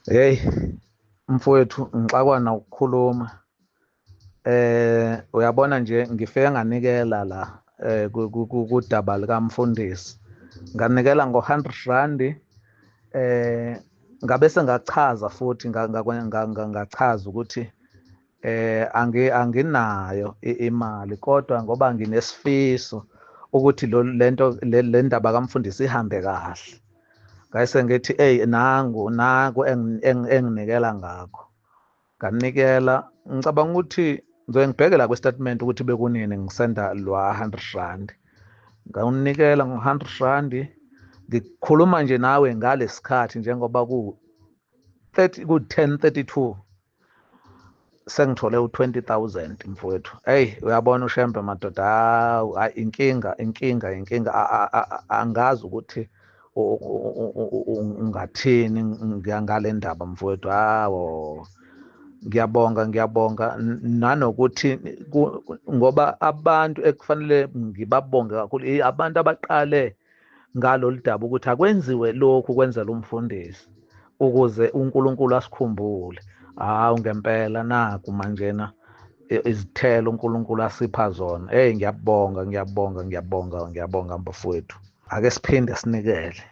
Hey mfowethu, ngixakwa ukukhuluma. Uyabona nje, ngifike nganikela la kudaba likamfundisi, nganikela ngo-100 rand. Ngabe sengachaza futhi ngachaza ukuthi anginayo imali, kodwa ngoba nginesifiso ukuthi lento le ndaba kamfundisi ihambe kahle, ngase ngithi hey, nangu naku enginikela ngakho. Nganikela, ngicabanga ukuthi ngizoye ngibheke la kwi-statement ukuthi bekunini ngisenda lwa 100 rand. Ngawunikela ngo-100 rand. Ngikhuluma nje nawe ngalesikhathi njengoba ku 30 ku 10:32 sengithole u-20,000 mfowethu. Hey, uyabona uShembe madoda, hawu, hayi, inkinga, inkinga, inkinga. Angazi ukuthi ungathini ngale ndaba mfowethu. Hawo, ngiyabonga, ngiyabonga. Nanokuthi ngoba abantu ekufanele ngibabonge kakhulu abantu abaqale ngalolu daba ukuthi akwenziwe lokhu kwenzela umfundisi ukuze uNkulunkulu asikhumbule. Hawu, ngempela naku manjena izithelo uNkulunkulu asipha zona. Hey, ngiyabonga, ngiyabonga, ngiyabonga, ngiyabonga bafowethu. Ake siphinde sinikele.